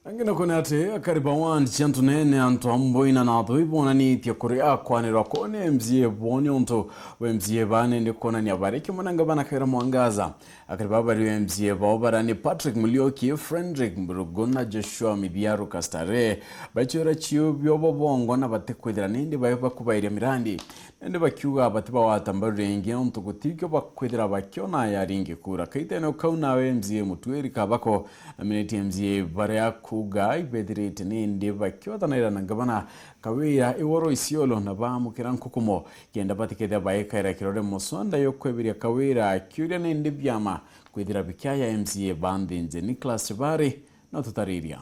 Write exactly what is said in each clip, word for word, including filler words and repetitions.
Angi na kwona ati akari ba ward cia Ntunene, antu a Mbui na Nathoi bonanitie kuri akwanirwa kwona M C A bo ni untu bwa M C A baa nindi kwonania bari kimwe na ngavana Kawira Mwangaza. Akari baa bari M C A bao bara ni Patrick Muriuki, Frederick Mburugu na Joshua Mithiaru Kastare baichwira ciu bio bobongo na batikwithira nindi bai bakubairia mirandi. Nindi bakiuga batibawata mbaru ringi nontu gutikio bakwithira bakiona yaringi kura. Kaitene kau nawe M C A Mutwiri Kabako na miniti M C A baria kuuga ibethirite nindi bakiwatanira na ngavana Kawira Iworo Isiolo na baamukira nkukumo kenda batikethia baikaira kirore muswanda yokwebiria Kawira akiuria nindi biama kwithira bikiaya M C A ba nthi nje. Nicholas Chibari na tutariria.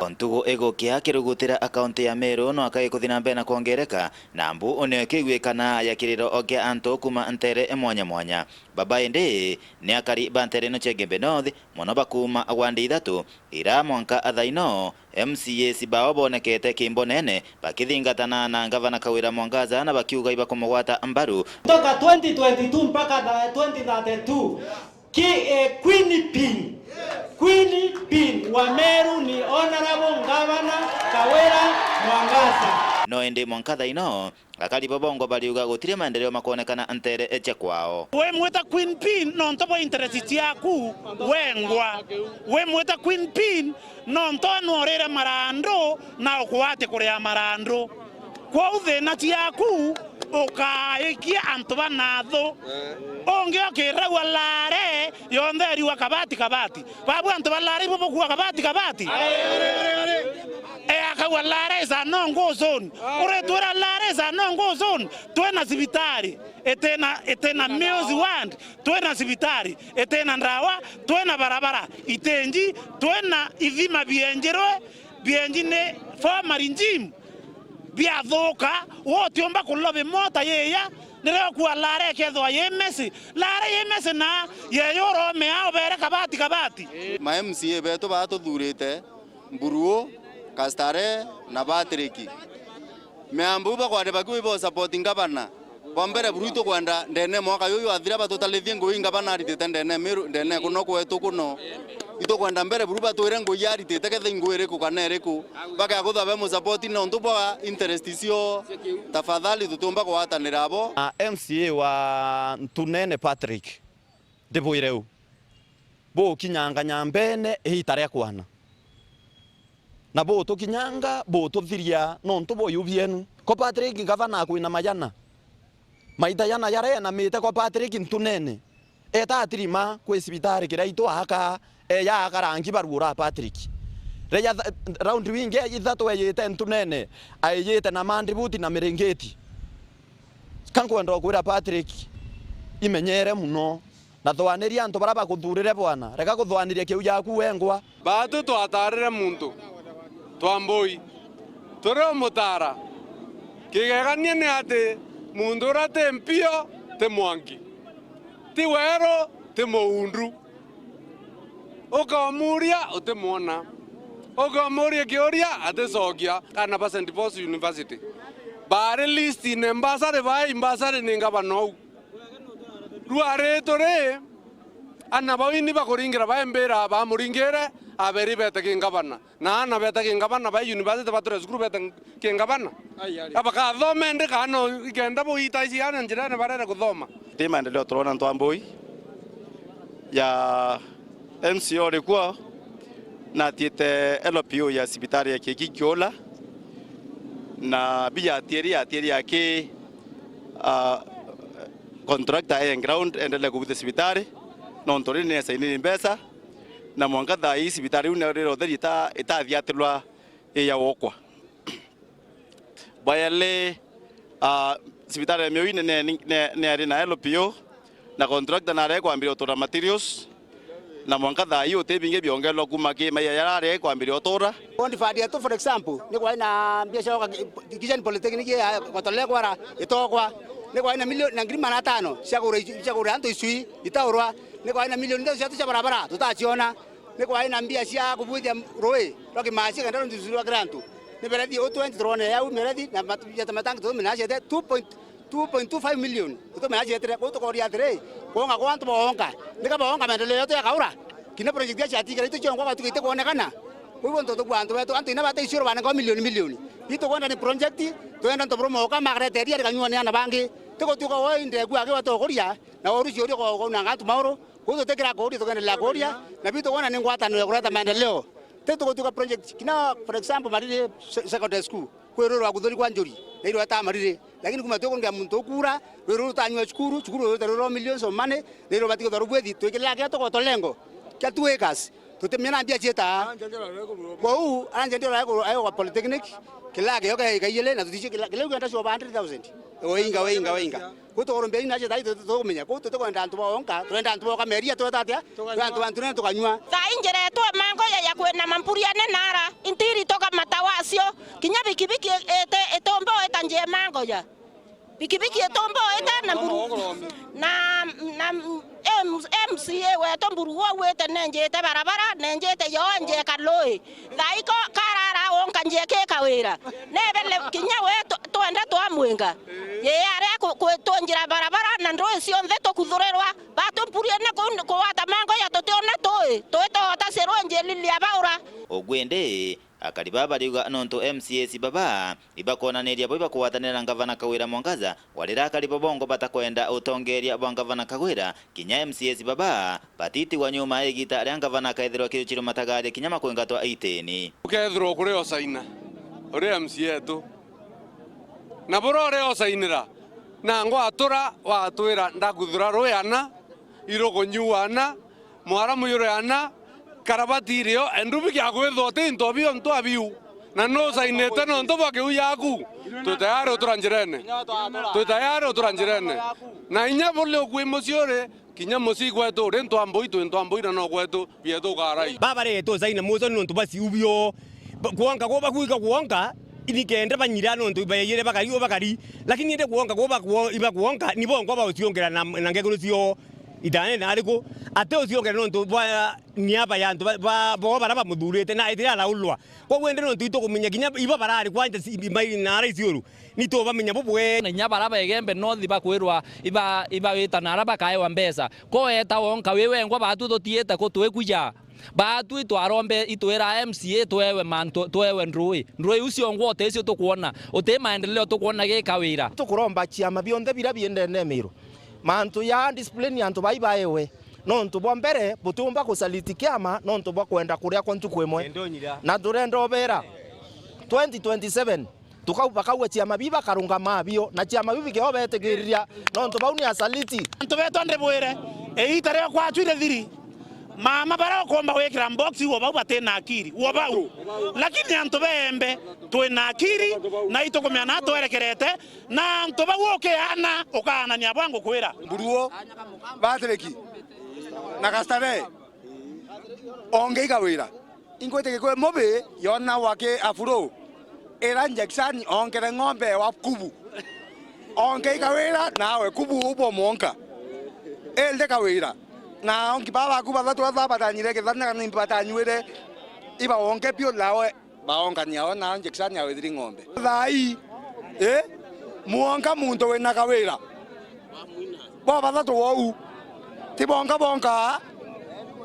O ntugu igukia kirugutira akaunti ya Meru no akaikuthi na mbere na kwongereka, na mbu nio kigwikana ya kiriro kia antu kuma ntere mwanya mwanya. Baba indi ni akari ba ntere ino cia Igembe North, mono bakuma wandi ithatu, ira mwanka thaino M C As bao bonekete kimbonene bakithingatana na ngavana Kawira Mwangaza na bakiuga ibakumugwata mbaru. Kutoka twenty twenty-two mpaka tha-, twenty thirty-two, ki-, eh, Queen Pin. Queen Pin wa Meru ni Honorable Ngavana Kawira Mwangaza. No indi mwanka thaino, akari bobongo bariuga gutiri maendeleo makwonekana ntere cia kwao. Wimwita Queen Pin nontu bwa interest ciaku wengwa. Wimwita Queen Pin nontu anworire marandu na ukwati kuria marandu. Kwou thina ciaku ukaikia antu ba nathu. Ungi okiragua lare yonthe eriwa kabati kabati. Babu antu ba lare ibo bukua kabati kabati. E, akauga lare is a no-go zone. Uritwira lare is a no-go zone. Twina cibitari, itina, itina Mills Ward, twina cibitari, itina ndawa, twina barabara, itenji, twina ithima bienjirwe, bienji ni former regime, biathuka, we utiumba kulobi mota yiya, nirio kua lare ikethwa yi mesi, lare yi mesi na yeyo uromea ubere kabati kabati. Ma M C A betu baa tuthurite, Mburuo, Kastare na Patrick. Miambo iu bakwari bakiu ibo support ngavana. Bwa mbere buru itukwenda ndene mwaka yuyu athira batutalitie ngui ngavana aritite ndene Miru, ndene kuno kwetu kuno. Itukwenda mbere buru batwire ngui aritite ketha ingui iriku kana iriku. Bakakutha be musapoti nontu bwa interest cio. Tafadhali tutiumba kugwatanira abo. Na M C A wa Ntunene Patrick, ndibwire u. Bukinyanga nyambene iita ria kwana. Na butukinyanga, bututhiria nontu bwa iu bienu. Ko Patrick ngavana akwina majana. Maita jana jaria enamite ko Patrick Ntunene. Eta atirima kwi cibitari kiria itu aka, eja aka rangi baruura Patrick. Reja tha-, raundi wingi ithatu ejite Ntunene, aijite na mandibuti na miringiti. Ka nkwenda ukwira Patrick, imenyere muno. Na thwaniria antu baria bakuthurire bwana, reka kuthwaniria kiu jaku wengwa. Baatu twatarire muntu twa Mbui, turi umutara. Kigegania ni ati muntu uria ti mpio ti Mwangi, ti weru ti muundu. Ukamuuria utimwona, ukamuuria kiuria aticokia. Kana ba Saint Paul's University baari list-ine mbasari, baai mbasari ni ngavana ou. Rua ritu ri, ana bau ini bakuringira baembira bamuringire, aberi bete ki ngavana. Na ana bete ki ngavana, bai university bature cukuru bete ki ngavana. Abakathome ndi kana ikenda buita ici ana njirene barere kuthoma. Ti maendeleo turona ntwa Mbui ya M C O rikuo, na atiite L P O ya cibitari ya Kieki Kiula, na bija atieri, atieri aki, ah, contractor aye ground endelee kubuthia cibitari, nontu ri ni esainiri mbeca, na mwanka thaa ii cibitari iu ni rira utheri ita-, itathiatirwa iya wokwa. Bwa yeli, ah, cibitari ya Miuini ni, ni, ni, ni ari na L P O, na contractor nari kwambiria utura materials, na mwanka thaa ii uti bingi biongerwa kuma ki maiya jaria ari kwambiria utura. Bond fund yetu, for example, ni kwai na mbia cia gwaka ki-, Kitchen Polytechnic ya Gotole kwara itokwa, ni kwai na milioni na ngiri magana atano cia kugura icu-, cia kugura antu icui itaurwa, ni kwai na milioni ithatu ciatu cia barabara tutaciona, ni kwai na mbia cia kubuithia rui rwa Kimaci kenda runjucu rwa Kirantu. Ni miberethi uu twenty turone yau miberethi na mat-, ya matangi tutumenacete two point, two point two five million. Tutumenacetire kuu tukoria atiri, Kwonga kwa antu boonka, nika boonka maendeleo yetu yakaura. Kinya project ya ciatigara itu ciongwa gwatuka ite kwonekana. Kwou antu tukua antu betu, antu ina bata iciuru banenga milioni milioni. Itu kwenda ni project, twenda antu buru moka makarete iria rikanyua ni ana bangi. Tigutuka wo inde kwa kiwa tukuria, na oru ciuria kwa kwa na ngatu mauru. Kwou tutikira kuria, tukendelea kuria, na bitu kwona ni ngwataniro ya kureta maendeleo. Ti tugutuka project, kinya for example, Mariri se-, secondary school. Kwi ruru rwa kuthuri kwa njuri, na irweta Mariri. Lakini kuma tukungia muntu ukura, ruru rutanyua cukuru, cukuru ruru ruru millions of money, na irubati kuthorwa bwethi, twikirira kia tugoto lengo, kia two acres. Tutimenya na mbia cieta. Kwou, anja ndio rae kwa polytechnic, kila ke yoka ikaiyele, na tutici kila, kila kwenda sio hundred thousand. Oinga, oinga, oinga. Kwou tukurumbia ina cieta, tukumenya. Kwou tutikwenda antu boonka, turenda antu boka meria, tweta atia? Twe antu bantu nene tukanyua. Thaa ii njira yetu mango ya, ya kwina mampuriane nara, intiri toka matawacio, kinya bikibiki ete, etombe oeta njie mango ya. Bikibiki etombe oeta na mburu. Na, na, M-, M C A wetu mburu wo wite nenjite barabara, nenjite yo nje kalui. Thaa ii ko karara onka njie ki kawira. Nebele kinya we tu-, twenda twamwinga. Ye aria ku-, ku-, tunjira barabara na ndui cionthe tukuthurirwa. Batumpurie ni ku-, kugwata mango ya tutiona tui, tui toota cirunji lili ya baura. Ugwindi, akari baa bariuga nontu M C As baba ibakonaniria bo ibakugwatanira na Ngavana Kawira Mwangaza, warira akari bo bongo batakwenda utongeria bwa Ngavana Kawira, kinya M C As baba batitigwa nyuma ya igita ria Ngavana akethirwa kiruchiro matagaria kinya makwingatwa itini. Ukethirwa kuri osaina, uri M C A etu, na bura uri osainira, nangwa atura watwira ndakuthura rui ana, irugunyu ana, mwaramu yuri ana, karabati irio, endu bigia kwithwa uti into bio ntu abiu. Na nusainite nontu bwa kiu yaku. Twi tayari utura njirene. Twi tayari utura njirene. Na inya buli ukui mucii uri, kinya mucii gwetu uri ntwambui, twi ntwambui na no gwetu, bietu ukarai. Baba ri tusaine muconi nontu bwa ciu bio. Ba-, kwonka kuba kwika kwonka, inikenda banyira nontu bayire bakari o bakari. Lakini indi kwonka kuba kwo-, iba kwonka, ni bongwa bauciongera na, na ngekuru cio. Itane na ariku, ati uciongere nontu bwa niaba ya antu ba, ba, bo bara bamuthurite na itire araulwa. Koguo indi nontu itukumenya kinya ibo barari kwanja si, mai na ara iciuru, ni tubamenya bubwe. Na inya bara ba Igembe North bakwirwa iba, ibawita na ara bakaewa mbeca. Ko weta wonka wi wengwa, baatu tutiite ku twikuja. Baatu itwarombe itwira M C A twewe mantu, twewe ndrui. Ndrui iu ciongwa uti cio tukwona. Uti maendeleo tukwona gi Kawira. Tukuromba ciama bionthe bira biendene Miru. Mantu ya discipline antu bai baewe. Nontu bwa mbere, butiumba kusaliti kiama nontu bwa kwenda kuria kwa ntuku imwe. Indi unyira. Na turenda ubera, twenty twenty-seven, tukau-, bakaua ciama bii bakarungama bio, na ciama biu bikio betikiriria, nontu bau ni asaliti. Antu betu ndibwire, iita rio kwacu irithiri, mama baria ukomba gwikira mbox, uo bau batina akiri, uo bau. Lakini antu beembe, twina akiri, na itukumenya na twerekerete, na antu bau ukiana, ukaanania bwa ngukwira. Mburuo, Patrick, na Gastare, onge ikawira. Ingwite gikwe mubi, yona wake afuru. Ira Jackson onkere ng'ombe wa kubu. Onke ikawira, nawe kubu ubo mwonka. Elde kawira. Na onki baba baku bathatu batha batanyire kithana ni batanyuire. Iba onke pio nawe. Baongania o na Jackson awethiri ng'ombe. Thaa ii, eh, mwonka muntu wina kawira. Bo bathatu wou. Ti bonka bonka.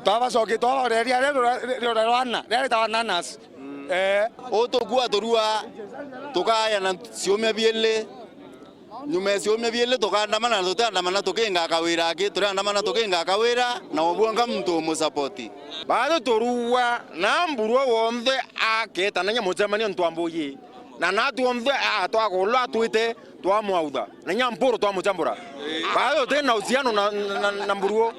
Twabacoki twabareria ria rura-, ria rura rwana, ria ritawa nanas. Eh. Utukua turua, tukayana ciumia biili. Nyuma ya ciumia biili tukandamana, na tutiandamana tukinga kawira aki, turiandamana tukinga kawira, na ubwonga muntu umusapoti. Baathu turua, na mburua wonthe aketananya mucemanio ntwambuji, na natu onthe atwagulwa atwite twamwautha, na inya mpuru twamuchambura. Baathu tuti na uhusiano na, na, na, na mburuo.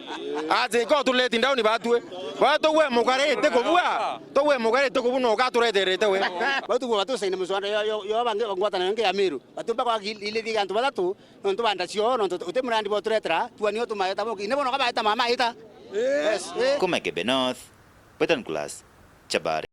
Ati ko tuleti ndauni batue. Baathu tugwe mukare iti kubua, tugwe mukare iti kubua no ukatureterete we. Baathu tugwe batusaine muswanda yo, yo, yo bangi ngwataniro ngi ya Miru. Batiumba kwa ili, ili antu bathatu, nontu ba nda cio, nontu uti murandi bwa turetera, tuani o tumaeta moki. Ine bono kabaeta mama aita. Yes. Eh. Kuma Kebe North, Betan Class, Chabari.